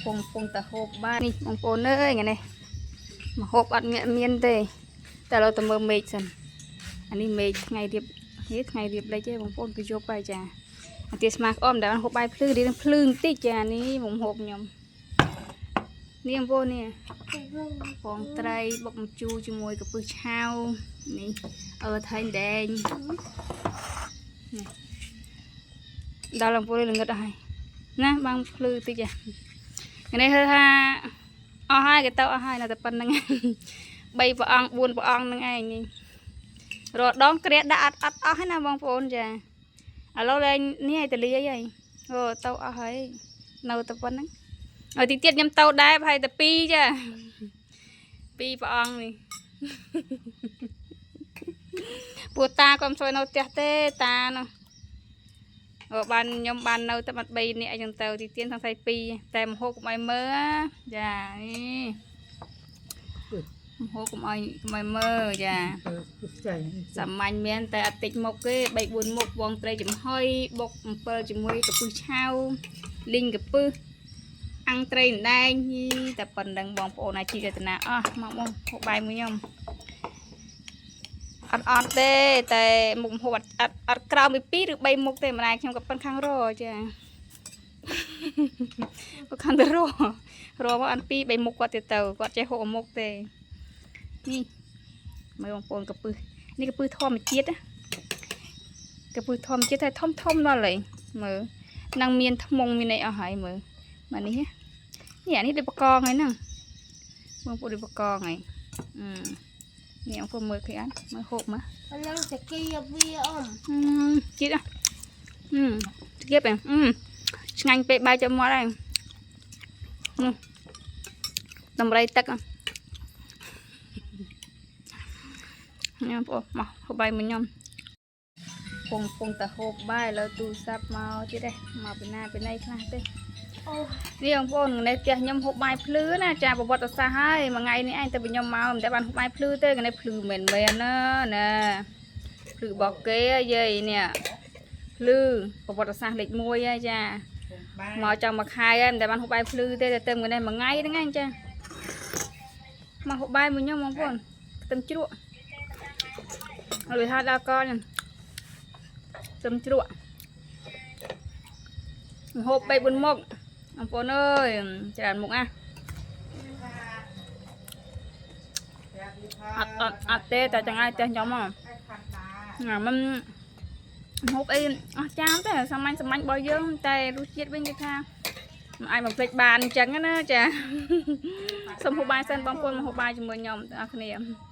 ពងតែហូបបាយនេះបងប្អូនអើយថ្ងៃនេះមកហូបអត់មានមានទេតែឥឡូវទៅមើលមេឃសិនអានេះមេឃថ្ងៃរៀបហេថ្ងៃរៀបលិចទេបងប្អូនគឺយប់ហើយចាអាទាស្មាក្អមដែលបានហូបបាយភ្លឺរៀងភ្លឺបន្តិចចានេះមកហូបខ្ញុំនេះបងប្អូននេះ ពងត្រីបុកម្ជូរជាមួយកពឹសឆៅនេះអឺថៃដែងនេះដល់អំពូលល្ងឹតអស់ហើយណាបងភ្លឺតិចហ៎ថ្ងៃនេះហៅថាអស់ហើយគេទៅអស់ហើយនៅតែប៉ុណ្្នឹង3ព្រះអង្គ4ព្រះអង្គហ្នឹងឯងនេះរដងក្រាដាក់អត់អត់អស់ហើយណាបងប្អូនចាឥឡូវលែងនេះឲ្យតលាយហើយអូទៅអស់ហើយនៅតែប៉ុណ្្នឹងឲ្យតិចទៀតខ្ញុំទៅដែរប្រហែលតែ2ចា ពីរព្រះអង្គនេះ ពួកតាក៏មិនជួយនៅផ្ទះទេតានោះអូបានខ្ញុំបាននៅតែបាត់3នាក់អញ្ចឹងទៅទីទៀនសង្ស័យ2តែមហូបកុំឲ្យមើលណាចានេះមហូបកុំឲ្យមើលចាសាមញ្ញមែនតែអត់តិចមុខទេ3 4មុខវងត្រីចំហុយបុកអំពិលជាមួយកពឹសឆៅលីងកពឹស អាំងត្រីអណ្ដែងយីតែប៉ុណ្្នឹងបងប្អូនអាចជីរតនាអស់មកបងហូបបាយមួយខ្ញុំអត់អត់ទេតែមុខម្ហូបអត់អត់អត់ក្រោមពី2ឬ3មុខទេម្ដាយខ្ញុំក៏ប៉ិនខាងរចា ក៏ខាងទៅររមកអាន2 3មុខគាត់ទៀតទៅគាត់ចេះហូបមុខទេនេះមើលបងប្អូនកពឹសនេះកពឹសធម្មជាតិណាកពឹសធម្មជាតិតែធំធំដល់ហើយមើលនឹងមានថ្មងមានអីអស់ហើយមើលមកនេះណា នេះអានេះដូចបកងហើយហ្នឹងបងប្អូនដូចបកងហើយអឺនេះបងប្អូនមើលឃើញអត់មើលហូបមើល អានឹងតាគីវាអ៊ំ អឺជាតិអឺគៀបអឺឆ្ងាញ់ពេកបាយចូលមាត់ហើយនោះតម្រៃទឹកញ៉ាំបងប្អូនមកហូបបាយមួយខ្ញុំពងពងតែហូបបាយឥឡូវទូរស័ព្ទមកទៀតឯងមកពីណាពីណីខ្លះទេ អូ នេះបងប្អូនថ្ងៃនេះផ្ទះខ្ញុំហូបបាយភ្លឺណាចាប្រវត្តិសាស្ត្រហើយមួយថ្ងៃនេះឯងតែខ្ញុំមកមិនតែបានហូបបាយភ្លឺទេថ្ងៃនេះភ្លឺមែនមែនណាណាភ្លឺរបស់គេយាយនេះភ្លឺប្រវត្តិសាស្ត្រលេខ1ហើយចាមកចង់មួយខែហើយមិនតែបានហូបបាយភ្លឺទេតែទៅថ្ងៃនេះមួយថ្ងៃហ្នឹងឯងចាមកហូបបាយមួយខ្ញុំបងប្អូនខ្ទឹមជ្រក់ហើយហាដល់កហ្នឹងខ្ទឹមជ្រក់ហូប3 4មុខ បងប្អូនអើយច្រើនមុខណាអត់អត់អត់ទេតែចង្អៃផ្ទះខ្ញុំហ៎ណាមិនហូបអីអស់ចាមទេសាមញ្ញសាមញ្ញរបស់យើងតែរសជាតិវិញគឺថាមិនអាចបំភ្លេចបានអញ្ចឹងណាចា សូមហូបបាយសិនបងប្អូនមកហូបបាយជាមួយខ្ញុំទាំងអស់គ្នា។